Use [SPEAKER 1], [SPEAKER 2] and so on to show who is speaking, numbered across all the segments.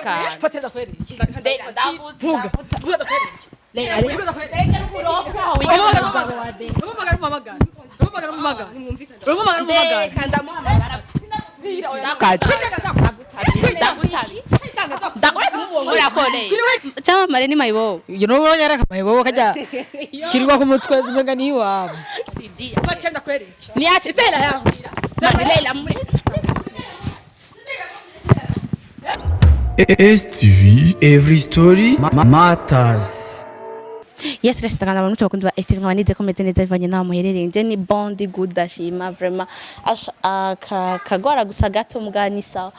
[SPEAKER 1] Kantu.
[SPEAKER 2] Fatira ndakwereke. Vuga. Vuga ndakwereke. Vuga ndakwereke. Umuhamagara, umuhamagara. Umuhamagara, umuhamagara. Umuhamagara, umuhamagara.
[SPEAKER 1] Reka ndamuhamagara. Ndagutabi. Cyamamare ni mayibobo.
[SPEAKER 2] Iyo nubo yaraka mayibobo kajya kirirwa ku mutwe umenga ni iwabo. Fatira ndakwereke.
[SPEAKER 1] Niache
[SPEAKER 2] Itera yawe.
[SPEAKER 1] Leila.
[SPEAKER 3] STV Every Story Matters.
[SPEAKER 1] Yes, resta ngana abantu bakunda ba STV, nkaba nize ko meze neza bivanye n'aho muherereye. Nje ni bondi good, ndashima vraiment. Kagwara gusa gato mbwa ni sawa.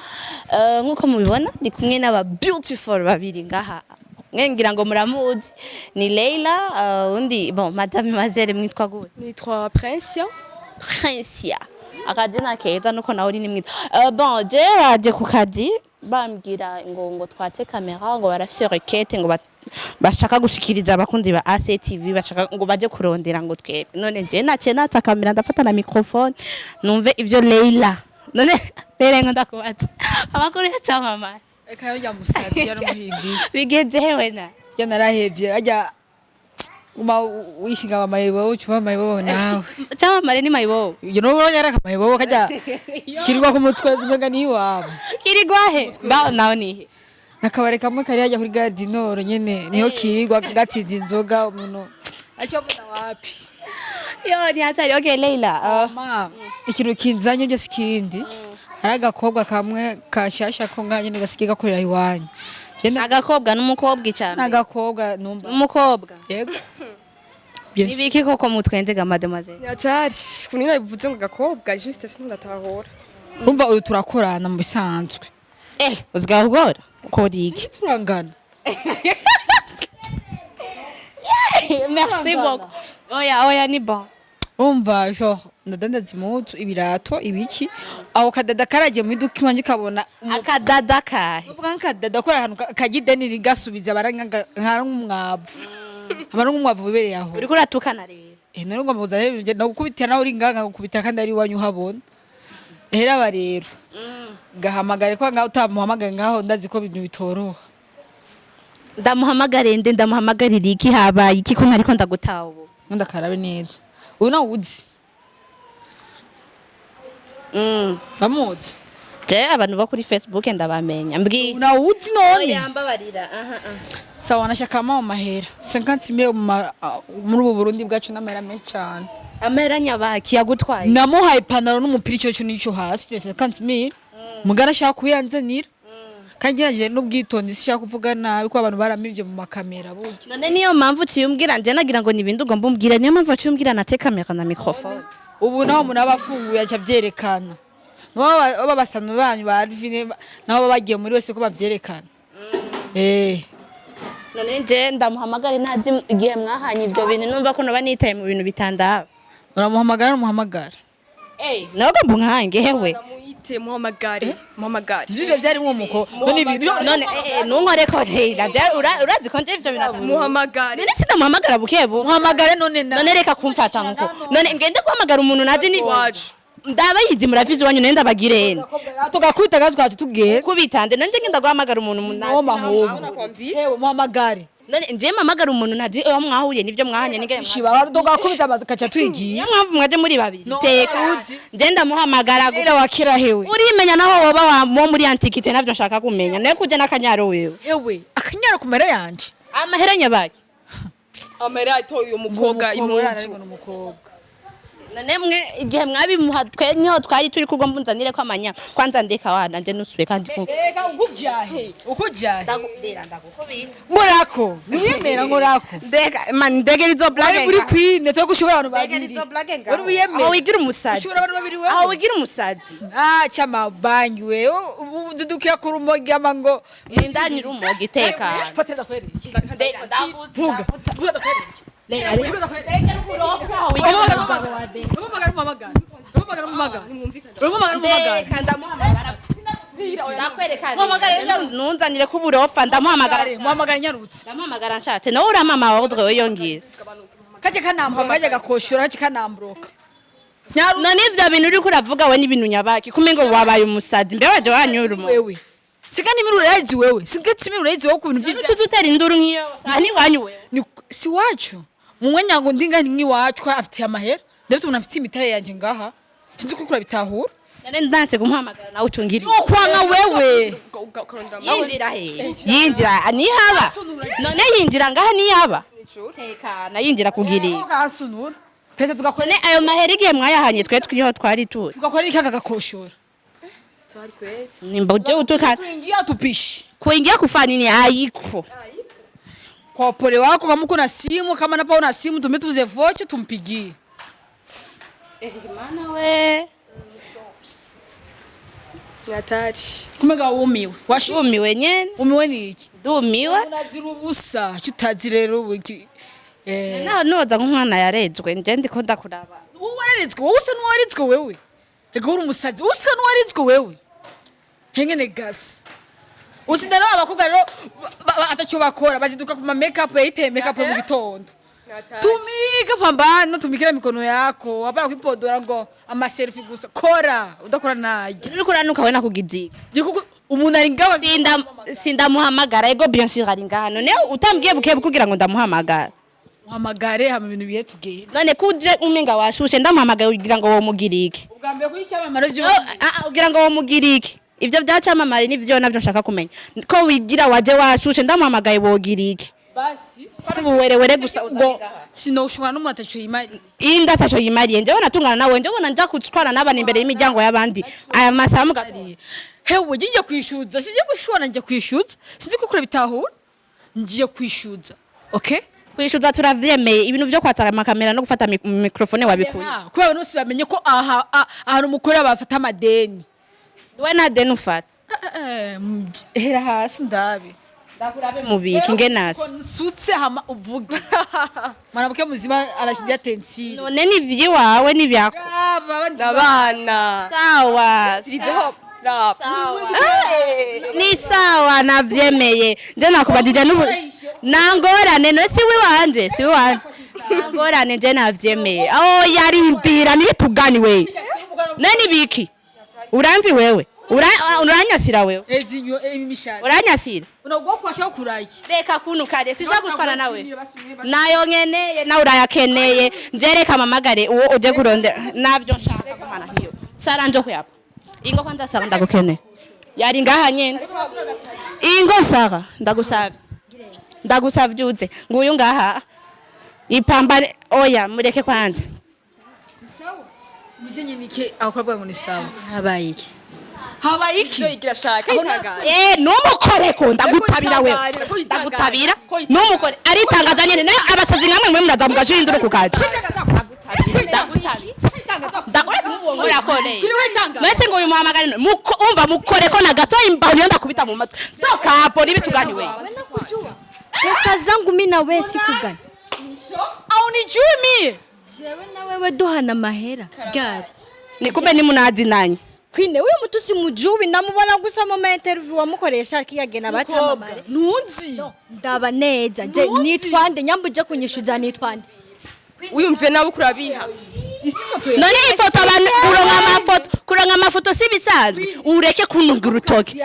[SPEAKER 1] Nkuko mubibona, ndi kumwe n'aba beautiful babiri ngaha. Mwe ngira ngo muramuzi, ni Leila, undi bon madame Mazere. Mwitwa gute?
[SPEAKER 4] Nitwa Prince.
[SPEAKER 1] Prinsia, akazina keza, nuko nawe uri ni mwiza. Bon, je baje ku kazi bambwira ngo twatse kamera, ngo barafise requête, ngo bashaka gushikiriza abakunzi ba ACTV, bashaka ngo baje kurondera ngo twebwe. None je naciye natsa kamera, ndafata na microphone, numve ivyo Leila. None Leila, ngo ndakubaza amakuru ya camamare.
[SPEAKER 2] Eka yo yamusazi yaramuhimbiye.
[SPEAKER 1] Bigeze hewe na?
[SPEAKER 2] Ya narahevye ajya uma wishinga mayibobo ucuba mayibobo nawe.
[SPEAKER 1] Camamare ni mayibobo.
[SPEAKER 2] Iyo nubo yaraka mayibobo kajya kirirwa ku mutwe umenga ni iwabo.
[SPEAKER 1] Kirigwahe ba nawe nihe?
[SPEAKER 2] Nakabare kamwe kari hajya kuri gare du Nord nyene niho kirirwa gatsinda inzoga, umuntu acyo mbona wapi.
[SPEAKER 1] Yo, ni hatari. Okay Leila,
[SPEAKER 2] Ma ikintu kinzanye byose ikindi hari agakobwa kamwe kashasha ko nga nyene gasigaye gakorera iwanyu.
[SPEAKER 1] Agakobwa n'umukobwa icambere?
[SPEAKER 2] N'agakobwa numva.
[SPEAKER 1] Umukobwa?
[SPEAKER 2] Yego. Yes.
[SPEAKER 1] Ibiki koko mutwenzega, mademoiselle?
[SPEAKER 4] Nyatari, kuntu nyine bivuze ngo gakobwa, juste sindatahura.
[SPEAKER 2] Urumva uyu turakorana mu bisanzwe.
[SPEAKER 1] Eh, uzigaho ugora ukora iki?
[SPEAKER 2] Turangana.
[SPEAKER 1] Merci beaucoup. Oya, oya, ni bon.
[SPEAKER 2] Urumva genre ndadandaza impuzu, ibirato, ibiki. Aho kadada karagiye mu iduka iwanje kabona
[SPEAKER 1] Akadada kahe?
[SPEAKER 2] uvuga nk'akadada kora ahantu kajya ideni rigasubiza, bara nk'umwavu, abara nk'umwavu wibereye aho.
[SPEAKER 1] Uriko uratukana rero.
[SPEAKER 2] Eh, none ngomba kuza rero nagukubitira nawe uri ngaha, nkagukubitira kandi ari iwanyu uhabona. Rero aba rero gahamagare ko ngaho utamuhamagaye ngaho ndazi ko ibintu bitoroha.
[SPEAKER 1] Ndamuhamagare nde? Ndamuhamagarira iki? Habaye iki ko ntariko ndagutaha ubu?
[SPEAKER 2] Ndakarabe neza, uyu nawe uzi? Ndamuzi.
[SPEAKER 1] Je abantu bo kuri Facebook ndabamenya, mbwira.
[SPEAKER 2] Nawe uzi none?
[SPEAKER 1] Oya, mbabarira. Aha, aha.
[SPEAKER 2] Sawa, nashaka mu mahera 50 mille muri ubu Burundi bwacu n'amahera menshi cyane.
[SPEAKER 1] Amahera nyabaki yagutwaye?
[SPEAKER 2] Namuhaye ipantaro n'umupira, icyo cyo nico hasi 50 mille, mugara ashaka kuyanzanira kandi ngerageje n'ubwitonzi, sishaka kuvuga nabi ko abantu baramivye mu makamera burya.
[SPEAKER 1] None niyo mpamvu uciye umbwira? Nje nagira ngo ni ibindi ugomba umbwira, niyo mpamvu uciye umbwira nate kamera na microphone.
[SPEAKER 2] Ubu naho umuntu aba afunguye aca avyerekana, nabo basanu banyu ba Alvine nabo baba bagiye muri wese ko bavyerekana, eh.
[SPEAKER 1] None nje ndamuhamagare ntazi igihe mwahanye ibyo bintu, numva ko noba nitaye mu bintu bitandaba.
[SPEAKER 2] Uramuhamagara, umuhamagara.
[SPEAKER 1] Eh, nawe ugomba unkange hewe.
[SPEAKER 4] Ndamuyite, muhamagare, muhamagare.
[SPEAKER 2] Ivyo vyarimwo muko none ibintu
[SPEAKER 1] None ntunkore ko Leila, urazi ko nje ivyo bintu
[SPEAKER 4] Muhamagare.
[SPEAKER 1] None sindamuhamagara buke buke?
[SPEAKER 2] Muhamagare none na
[SPEAKER 1] None reka kumfata nkuko. None ngende guhamagara umuntu nazi ni
[SPEAKER 4] Wacu.
[SPEAKER 1] Ndabayizi, muravizi wanyu, nende ndabagirene.
[SPEAKER 2] Tugakubita gazi twacu tugenda.
[SPEAKER 1] Kubitande nanje ngenda guhamagara umuntu
[SPEAKER 2] no
[SPEAKER 1] nazi?
[SPEAKER 2] Mahubwo hewe muhamagare.
[SPEAKER 1] None nje mpamagara umuntu ntazi aho mwahuriye n'ivyo mwahanye n'ingene
[SPEAKER 2] Shiba tugakubita amazu kaca twigiye.
[SPEAKER 1] Niyo mpamvu mwaje muri babiri.
[SPEAKER 2] No,
[SPEAKER 1] Teka.
[SPEAKER 2] uzi.
[SPEAKER 1] Nje ndamuhamagara.
[SPEAKER 2] Leila wakira hewe.
[SPEAKER 1] Urimenya naho woba wo muri antiquité, navyo nshaka kumenya nawe kuja n'akanyaro wewe.
[SPEAKER 2] Hewe akanyara ku mera yanje.
[SPEAKER 1] Amahera nyabaki?
[SPEAKER 4] Amahera atoye uyu mukobwa impuzu.
[SPEAKER 2] Umukobwa.
[SPEAKER 1] None mwe igihe mwabimuha twe niho twari turi kugomba unzanire ko amanya kwanza ndeka wana nje nusubiye kandi ku
[SPEAKER 2] Eka ukujahe ukujahe.
[SPEAKER 1] Ndagudera, ndagukubita.
[SPEAKER 2] Ngorako niwemera ngorako.
[SPEAKER 1] Ndeka man, ndegera izo
[SPEAKER 2] Wari
[SPEAKER 1] blague.
[SPEAKER 2] muri queen twe gushobora abantu
[SPEAKER 1] Ndegera
[SPEAKER 2] babiri.
[SPEAKER 1] izo blague ngaho.
[SPEAKER 2] Wari wiyemera.
[SPEAKER 1] Aho wigira umusazi.
[SPEAKER 2] Ushobora abantu babiri wewe.
[SPEAKER 1] Aho wigira umusazi.
[SPEAKER 2] Ah, chama bangi wewe ududukira ku rumogi ama ngo
[SPEAKER 1] Indani rumoga iteka.
[SPEAKER 2] Fatira ndakwereke. Vuga. Vuga ndakwereke. Vuga ndakwereke. Umuhamagara, umuhamagara. Umuhamagara, umuhamagara. Umuhamagara, umuhamagara.
[SPEAKER 1] Ndeka ndamuhamagara, ndakwereka.
[SPEAKER 2] Muhamagare nyarutse.
[SPEAKER 1] Nunzanire ko uburofa, ndamuhamagara.
[SPEAKER 2] Muhamagare nyarutse.
[SPEAKER 1] Ndamuhamagara nshatse, nawe uramama ordre we yongira.
[SPEAKER 2] Kaje kanambroka, kaje gakoshora, kaje kanambroka. Nyarutse.
[SPEAKER 1] None ivyo bintu uriko uravuga we n'ibintu nyabaki kumengo wabaye umusazi? Mbe waje wanyura umuntu?
[SPEAKER 2] Wewe. Siga nimiri urayizi wewe, siga timiri urayizi wewe ku bintu by'ibya.
[SPEAKER 1] Tuzutera induru nk'iyo aha ni wanyu wewe.
[SPEAKER 2] Ni si wacu mu mwanya ngo ndinga ni nk'iwacu ko afitiye amahera, ndetse umuntu afitiye imitahe yanjye ngaha, sinzi ko kurabitahura.
[SPEAKER 1] None ndanse kumuhamagara nawe ucungiriye.
[SPEAKER 2] No kwanga wewe.
[SPEAKER 4] Ukarondera
[SPEAKER 1] Yinjira he? Yinjira nihaba? None yinjira ngaha nihaba? Tekana, yinjira kugira
[SPEAKER 2] Kasunura pesa tugakora.
[SPEAKER 1] None ayo mahera igihe mwayahanye twe twiriho twari turi
[SPEAKER 2] Tugakora iki kagakoshora?
[SPEAKER 4] Twari kweli.
[SPEAKER 1] Nimba uje utuka.
[SPEAKER 2] Tuingia tupishi.
[SPEAKER 1] Kuingia kufanya nini? Haiko.
[SPEAKER 2] Kwa upole wako, kama uko na simu, kama napa una simu, tumetuze vocha tumpigie.
[SPEAKER 1] Mana we.
[SPEAKER 4] Nyatari.
[SPEAKER 2] Kumega wumiwe washi.
[SPEAKER 1] Ndumiwe nyene.
[SPEAKER 2] Umiwe ni iki?
[SPEAKER 1] Ndumiwe.
[SPEAKER 2] Unazira ubusa utazi rero ubu iki
[SPEAKER 1] Naho noza nk'umwana yarezwe, nje ndiko ndakuraba.
[SPEAKER 2] Wowe wararitswe, wowe usa n'uwaritswe wewe. Ego uri umusazi, usa n'uwaritswe wewe. Hengene gasi. Usinda rero abakobwa rero ataco bakora, baziduka ku ma make up, yayiteye make up mu gitondo. Tumika, pambana, tumikira mikono yako, hapana kwipodora ngo ama selfie gusa. Kora, udakora nayo.
[SPEAKER 1] Uriko uranuka we nakugiziga.
[SPEAKER 2] Gikuko umuntu ari ngaho.
[SPEAKER 1] Sinda sindamuhamagara, ego bien sûr ari ngaha. None utambwiye buke kugira ngo ndamuhamagara.
[SPEAKER 2] Muhamagare hama ibintu bihe tugende.
[SPEAKER 1] None kuje umenga washushe, ndamuhamagaye ugira ngo womugira iki?
[SPEAKER 2] Ubwa mbere kuri cyamamare ryo.
[SPEAKER 1] Oh, ah, ah, ugira ngo womugira iki? Ivyo byacamamare nivyo navyo nshaka kumenya. Ko wigira waje washushe, ndamuhamagaye wogira iki?
[SPEAKER 2] Basi.
[SPEAKER 1] Ubuwerewere gusa.
[SPEAKER 2] Ngo sinoshobora n'umuntu ataco yimari.
[SPEAKER 1] Inda ataco yimariye, njyewe natungana nawe, njyewe nja kutwara n'abana imbere y'imiryango y'abandi aya masaha mugatora.
[SPEAKER 2] Hewe, ngiye kwishyuza, singiye gushona, ngiye kwishyuza, sinzi ko kure bitahura, ngiye kwishyuza, okay.
[SPEAKER 1] Kwishuza turavyemeye, ibintu vyo kwatsa amakamera no gufata microphone wabikuye?
[SPEAKER 2] Ha, kubera abantu bose bamenye ko aha ahantu mukorera bafata amadeni.
[SPEAKER 1] We nta deni ufata.
[SPEAKER 2] Hera hasi ndabe.
[SPEAKER 1] Ndakurabe mubiki ngenasi.
[SPEAKER 2] Ko nsutse hama uvuge mwanamke muzima arashidia tensile.
[SPEAKER 1] None ni ivy'iwawe n'ivyako?
[SPEAKER 2] Aba abandi.
[SPEAKER 4] Abana.
[SPEAKER 1] Sawa.
[SPEAKER 4] Tirizeho rap.
[SPEAKER 1] Ni sawa, navyemeye. Nje nakubajije n'ubu nangorane, no si wiwanje, si wiwanje, nangorane, nje navyemeye. Oh, yarindira nibitugani we. None biki uranzi wewe? Uranyasira wewe.
[SPEAKER 2] Ezinyo imishati.
[SPEAKER 1] Uranyasira.
[SPEAKER 2] Unagwa kwasha kuraki.
[SPEAKER 1] Reka kunukare, sishaka gushwana nawe, nayo nkeneye nawe urayakeneye. Nje reka mamagare uwo uje kurondera, navyo nshaka kumana hiyo. Sara, njo kuyapa ingo kwanza. Sara, ndagukeneye, yari ngaha nyene. Ingo Sara, ndagusavye, ndagusavye uze. Nguyu ngaha ipambane. Oya, mureke kwanza.
[SPEAKER 2] Sawa, nije nyinike akora ngo ni sawa.
[SPEAKER 5] Habaye iki?
[SPEAKER 2] Habaye iki?
[SPEAKER 4] Ivyo yigira ashaka yitangaza.
[SPEAKER 1] Eh, numukoreko, ndagutabira wewe, ndagutabira. Numukore, aritangaza nyene. Nayo abasazi nkamwe mwe muraza mugashira induru ku kazi. Murakoreye mwese ngo uyu muhamagare umva mukoreko na gato imbaho niyo ndakubita mu matwi. Toka hapo nibitugani wewe.
[SPEAKER 5] Pesa zangu mi na wewe siku gani?
[SPEAKER 2] Au nijui mie.
[SPEAKER 5] Jewe na wewe duhana mahera gari.
[SPEAKER 1] Ni kumbe ni munazi nanyi.
[SPEAKER 5] Kwine huyu mtu simujui, ndamubona gusa mu ma interview wamukoresha kiyagena bacamamare.
[SPEAKER 2] Nunzi.
[SPEAKER 5] Ndaba neza je.
[SPEAKER 2] Ntuzi.
[SPEAKER 5] Nitwande nyambuje kunyishuza nitwande?
[SPEAKER 4] Wiyumve nawe ukurabiha.
[SPEAKER 2] Isi foto ya.
[SPEAKER 1] None ifoto abantu kuronka amafoto, kuronka amafoto si bisanzwe. Ureke kununga urutoki.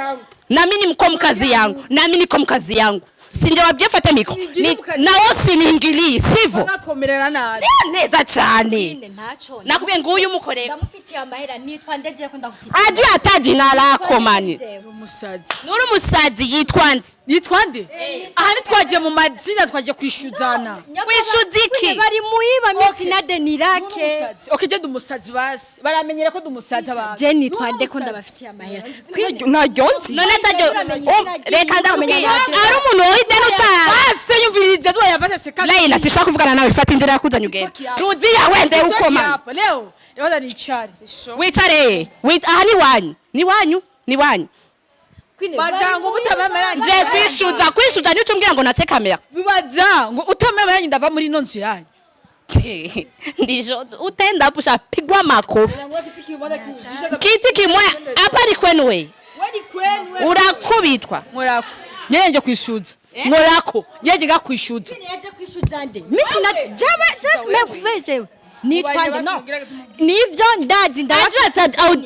[SPEAKER 1] Nami ni mko mkazi yangu, nami niko mkazi yangu, sinje wabwiye fate micro.
[SPEAKER 2] Singiri mkazi.
[SPEAKER 1] Nawo siningili sivyo?
[SPEAKER 2] Nakomerera nabi.
[SPEAKER 1] Neza cyane.
[SPEAKER 5] Kwine ntaco.
[SPEAKER 1] Nakubwiye nguyu mukoreko.
[SPEAKER 5] Ndamufitiye amahera, nitwande je ko ndagufitiye?
[SPEAKER 1] Ajui hata jina lako mani.
[SPEAKER 2] Umusazi.
[SPEAKER 1] Nuri umusazi, yitwa nde?
[SPEAKER 2] Yitwa nde? Aha ntitwagiye mu mazina, twagiye kwishuzana.
[SPEAKER 1] Wishuza iki?
[SPEAKER 5] Kwine bari muyiba misi na deni lake.
[SPEAKER 2] Umusazi. Okay, je ndi umusazi basi. Baramenyera ko ndi umusazi abantu.
[SPEAKER 5] Je nitwande ko ndabafitiye amahera? Kwine
[SPEAKER 4] Ntaryo nzi.
[SPEAKER 1] None atajyo reka ndakubwira ari umuntu wowe ideni utazi.
[SPEAKER 2] Basi yumvirize tuyafashe seka.
[SPEAKER 1] Leila, sishaka kuvugana nawe, fata inzira yakuzanye ugende. Rudiya wende uko mani.
[SPEAKER 2] Leo rero nicare.
[SPEAKER 1] Wicare. Aha ni wanyu, ni wanyu, ni wanyu.
[SPEAKER 5] Kwine
[SPEAKER 2] Baza ngo utamama.
[SPEAKER 1] Nje kwishuza, kwishuza nico umbwira ngo natse kamera.
[SPEAKER 2] Bibaza ngo utamama yanyu ndava muri ino nzu yanyu.
[SPEAKER 1] Ndijo utenda pusha pigwa makofi. Kiti kimwe hapa ni kwenu we. Urakubitwa.
[SPEAKER 2] Nkorako. Nyene nje kwishuza. Nkorako. Nyeje ga kwishuza.
[SPEAKER 5] yaje kwishuza nde? Misi na jewe just make jewe. Nitwa nde? No, nivyo ndazi.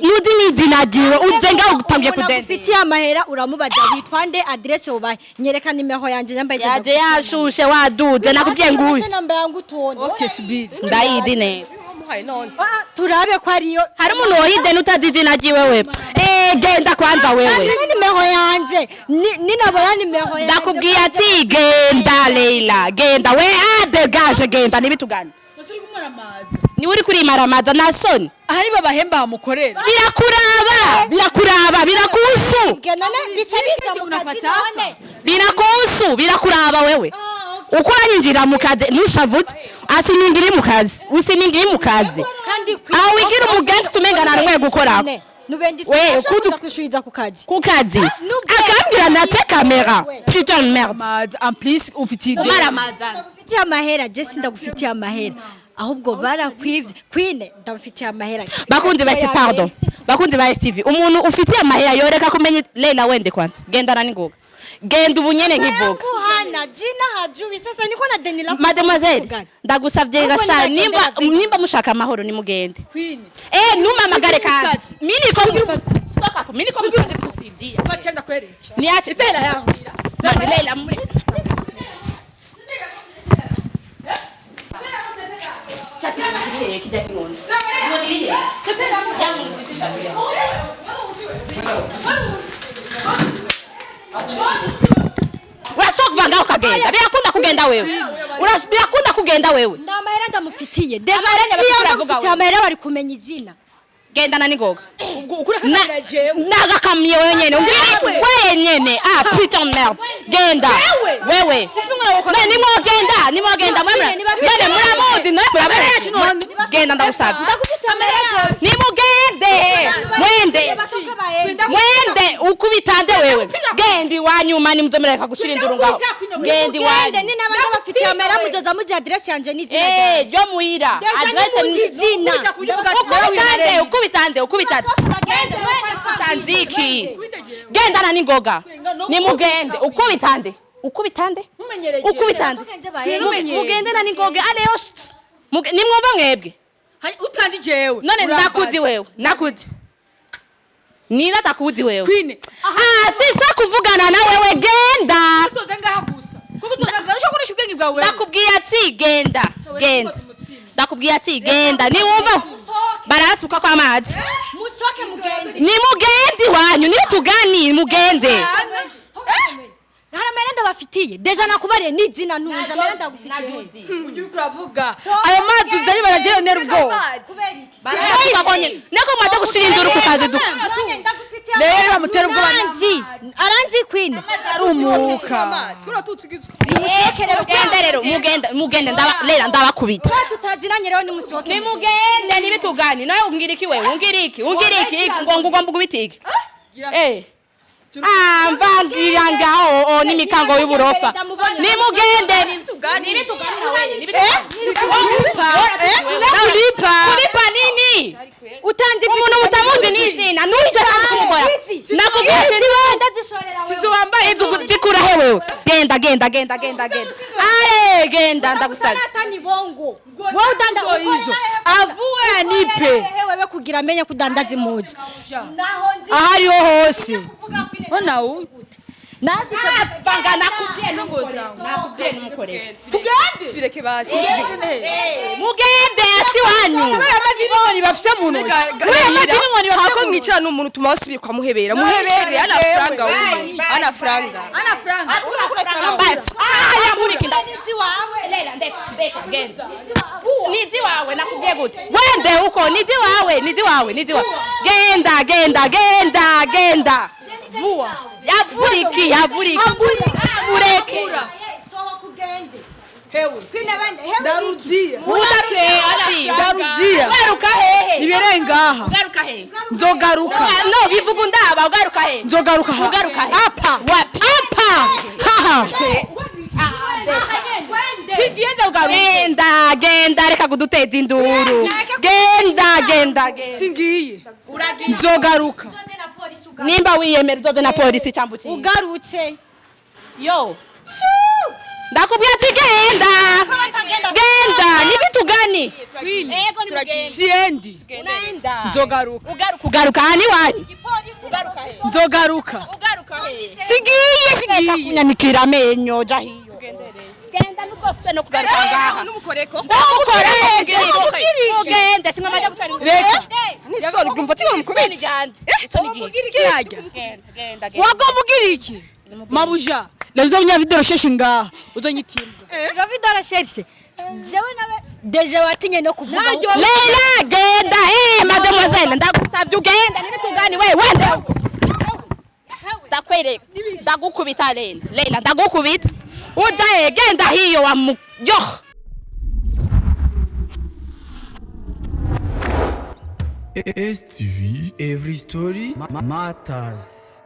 [SPEAKER 1] Nuzi n'izina ryiwe, uje ngaho utangiye
[SPEAKER 5] Umuntu
[SPEAKER 1] kudendera.
[SPEAKER 5] agufitiye amahera uramubaza witwa nde, adresse ubahe, nyereka nimero yanje nyambaye.
[SPEAKER 1] Yaje yashushe, waduze, nakubwiye nguyu.
[SPEAKER 5] Namba yangu utonde.
[SPEAKER 2] Okay, subiri.
[SPEAKER 1] Ndayizi neza.
[SPEAKER 4] Wamuhaye none?
[SPEAKER 5] Ah, turabe ko ariyo.
[SPEAKER 1] Hari umuntu woyideni utazi izina ryiwe wewe? Eh, genda kwanza wewe.
[SPEAKER 5] Niba nimero yanje ninabona nimero yanje.
[SPEAKER 1] Ndakubwiye ati genda, Leila, genda we, ah, dégage, genda nibitugane.
[SPEAKER 2] Uri kumuramaza.
[SPEAKER 1] Niwe uri kurimaramaza na soni.
[SPEAKER 2] Aha ni babahemba bamukorera.
[SPEAKER 1] Birakuraba, birakuraba, birakuhusu.
[SPEAKER 5] Genda bica biza mu kazi none.
[SPEAKER 1] Birakuhusu, birakuraba wewe. Uko uranyinjira mu kazi ntushavutse, asiningiri mu kazi, usiningiri mu kazi.
[SPEAKER 5] Kandi
[SPEAKER 1] Aho wigira umugenzi tumenga nta rumwe gukorako.
[SPEAKER 5] Nubendi
[SPEAKER 1] We,
[SPEAKER 5] kwishuriza ku kazi.
[SPEAKER 1] Ku kazi akambwira natse kamera, putain de merde.
[SPEAKER 2] Amazi en plus ufitiye ideni.
[SPEAKER 1] Umaramaza.
[SPEAKER 5] Ndagufitiye amahera, je sindagufitiye amahera, ahubwo barakwivye. Kwine ndamufitiye amahera.
[SPEAKER 1] Bakunzi bati, pardon, bakunzi ba STV, umuntu ufitiye amahera yoreka kumenya. Leila, wende kwanza, gendana n'ingoga, genda ubu nyene nkivuga.
[SPEAKER 5] Hana jina hajui sasa niko na deni la
[SPEAKER 1] Mademoiselle, ndagusavye
[SPEAKER 5] Ahubwo
[SPEAKER 1] gasha
[SPEAKER 5] nibagende
[SPEAKER 1] nimba
[SPEAKER 5] bavige.
[SPEAKER 1] nimba mushaka amahoro nimugende.
[SPEAKER 2] Queen.
[SPEAKER 1] Eh, numamagare kandi.
[SPEAKER 2] Umusazi.
[SPEAKER 1] Mimi niko musazi, soka hapo, mimi niko musazi kusidia.
[SPEAKER 2] Fatia, ndakwereka.
[SPEAKER 1] Niache tena yangu. Mani, Leila, Chaki kijya kingono. Ngoni. Yangu kupitisha. Urashobora kuva ngaho ukagenda, birakunda kugenda wewe. Birakunda kugenda wewe.
[SPEAKER 5] Nda amahera ndamufitiye déjà.
[SPEAKER 1] Amahera
[SPEAKER 5] Iyo
[SPEAKER 1] nyabakuru uravuga
[SPEAKER 5] ndamufitiye
[SPEAKER 1] wewe.
[SPEAKER 5] amahera bari kumenya izina.
[SPEAKER 1] Gendana n'ingoga.
[SPEAKER 2] Ukuri kakamira jewe.
[SPEAKER 1] Nagakamiye wenyene, umbwira wenyene, ah, putain de merde, genda wewe. Ne, nimwogenda, nimwogenda mwemwe none muramuzi, none muramuzi, genda ndagusavye.
[SPEAKER 5] Ndagufitiye amahera.
[SPEAKER 1] Nimugende, mwende.
[SPEAKER 5] Basoka baende.
[SPEAKER 1] Mwende ukubitande wewe, genda iwanyu mani, muzomereka gushira induru ngaho, genda
[SPEAKER 5] Mugende.
[SPEAKER 1] iwanyu.
[SPEAKER 5] Ni naba ndabafitiye amahera muzoza muzi adresse yanje n'izina
[SPEAKER 1] Eh,
[SPEAKER 5] ryanje.
[SPEAKER 1] ryo muhira.
[SPEAKER 5] Déjà
[SPEAKER 1] Adresse.
[SPEAKER 5] nimuzi izina.
[SPEAKER 1] Ukubitande, ukubitande, ukubitande.
[SPEAKER 5] Bagende.
[SPEAKER 1] Tandiki, gendana n'ingoga, nimugende, ukubitande, ukubitande, ukubitande. Mugendana n'ingoga, aleyo nimwumva mwebwe.
[SPEAKER 2] Utanzi jewe.
[SPEAKER 1] None ndakuzi wewe, nakuzi nina takuzi wewe.
[SPEAKER 2] Queen.
[SPEAKER 1] Ah, sisa kuvugana na wewe, genda.
[SPEAKER 2] Utoze ngaha gusa. Kuko utoze ngaha ushobora gukoresha ubwenge bwawe.
[SPEAKER 1] Ndakubwiye ati genda, genda, ndakubwiye ati genda, niwumva barasuka kwa amazi.
[SPEAKER 5] Musoke mugende.
[SPEAKER 1] Nimugende iwanyu, nibitugani, mugende.
[SPEAKER 5] Hari amahera ndabafitiye déjà, nakubariye n'izina ntunze amahera ndagufitiye.
[SPEAKER 2] Ujye uriko uravuga. Ayo mazi uzanye barajeyo ntera ubwoba.
[SPEAKER 5] Kubera iki?
[SPEAKER 1] Barasuka konyene nako mwaje gushira induru ku kazi du.
[SPEAKER 2] Rero bamutera ubwoba.
[SPEAKER 5] Aranzi, aranzi Queen.
[SPEAKER 2] Arumuka.
[SPEAKER 5] Nimusohoke rero.
[SPEAKER 1] Mugende rero, mugende, mugende, ndaba lera ndabakubita.
[SPEAKER 5] Kuba tutazinanye rero nimusohoke.
[SPEAKER 1] Nimugende, nibitugani nawe ungira iki wewe? Ungira iki? Ungira iki? Ngo ngugomba gubita iki? Eh, ah, mvangira ngaho o n'imikango y'uburofa, nimugende, nibitugani nawe, nibitugani.
[SPEAKER 2] Kulipa.
[SPEAKER 1] Kulipa nini?
[SPEAKER 5] Utandi.
[SPEAKER 1] Umuntu mutamuzi n'izina n'ujya kandi kumukora, nakubwiye ati
[SPEAKER 5] Ndazishorera wewe.
[SPEAKER 2] Sizo wambaye.
[SPEAKER 1] Zikura he wewe? Genda, genda, genda, genda, genda, are genda, ndagusabye.
[SPEAKER 5] Atani bongo. Wowe udanda
[SPEAKER 2] izo. Avuwe anipe.
[SPEAKER 5] Wewe kugira amenye kudandaza impuzu. Naho nzi.
[SPEAKER 2] Aho ariho hose. Ona uyu.
[SPEAKER 5] Nashitse.
[SPEAKER 1] Banga, nakubwiye n'umukorere, nakubwiye n'umukorere.
[SPEAKER 2] Tugende.
[SPEAKER 4] Bireke basi.
[SPEAKER 1] Mugende ati wanyu.
[SPEAKER 2] Amazi n'inkoni bafise mu ntoki. Amazi n'inkoni bafise
[SPEAKER 4] Hako
[SPEAKER 2] mu ntoki.
[SPEAKER 4] mwicara n'umuntu tuma basubira kwa muhebera, muhebere ana franga, wewe ana franga.
[SPEAKER 2] Ana franga.
[SPEAKER 1] Ah, yamurika inda.
[SPEAKER 5] Nizi wawe.
[SPEAKER 1] Leila, ndeka, ndeka, genda. Nizi wawe, nakubwiye gute? Wende uko, nizi wawe, nizi wawe, nizi wawe. Genda, genda, genda, genda.
[SPEAKER 2] Vuwa.
[SPEAKER 1] Yavuriki, yavuriki. Mureke.
[SPEAKER 5] Sohoka ugende.
[SPEAKER 2] Hewe.
[SPEAKER 5] Queen abandi. Hewe.
[SPEAKER 2] Ndarudia.
[SPEAKER 1] Udarudia.
[SPEAKER 2] Ndarudia.
[SPEAKER 1] Ugaruka hehe?
[SPEAKER 2] Nibereye ngaha.
[SPEAKER 1] Ugaruka hehe?
[SPEAKER 2] Nzogaruka.
[SPEAKER 1] No, bivuga undaba, ugaruka hehe?
[SPEAKER 2] Nzogaruka ha.
[SPEAKER 1] Ugaruka hehe?
[SPEAKER 2] Apa.
[SPEAKER 1] Wapi?
[SPEAKER 2] Apa. Haha. Sigiye ndagaruka.
[SPEAKER 1] Genda, genda, reka kuduteza induru. Genda, genda, genda.
[SPEAKER 2] Singiye. Nzogaruka.
[SPEAKER 1] Nimba wiyemera uzoze na polisi cyangwa ukinga.
[SPEAKER 5] Ugarutse.
[SPEAKER 1] Yo. Ndakubwira ati genda. Genda, ni vitu gani? Ego ni mugende.
[SPEAKER 2] Siendi.
[SPEAKER 1] Unaenda.
[SPEAKER 2] Nzogaruka.
[SPEAKER 1] Ugaruka ugaruka hani wanyu.
[SPEAKER 2] Nzogaruka.
[SPEAKER 1] Ugaruka he.
[SPEAKER 2] Sigiye sigiye.
[SPEAKER 1] Kunyamikira amenyo ja hiyo. Genda nukose no kugaruka ngaha.
[SPEAKER 4] N'umukoreko.
[SPEAKER 1] Ndamukore. Ugende simwe maja gutari.
[SPEAKER 2] Reka.
[SPEAKER 4] N'isoni ugumva ati mukubita.
[SPEAKER 1] Isoni gande.
[SPEAKER 2] Kirajya.
[SPEAKER 1] Genda genda genda.
[SPEAKER 2] Wagomba ugira iki? Mabuja. Leo uzonya video sheshe ngaha. Uzonyitimbwa.
[SPEAKER 5] David arashershe jewe nawe deje watinye no kuvuga.
[SPEAKER 1] Leila genda, eh mademoiselle, ndagusavye ugenda n'ibitungani we wende. Ndakwereka, ndagukubita Leila. Leila ndagukubita. Uja eh genda hiyo wa mu yo.
[SPEAKER 3] STV Every Story Matters.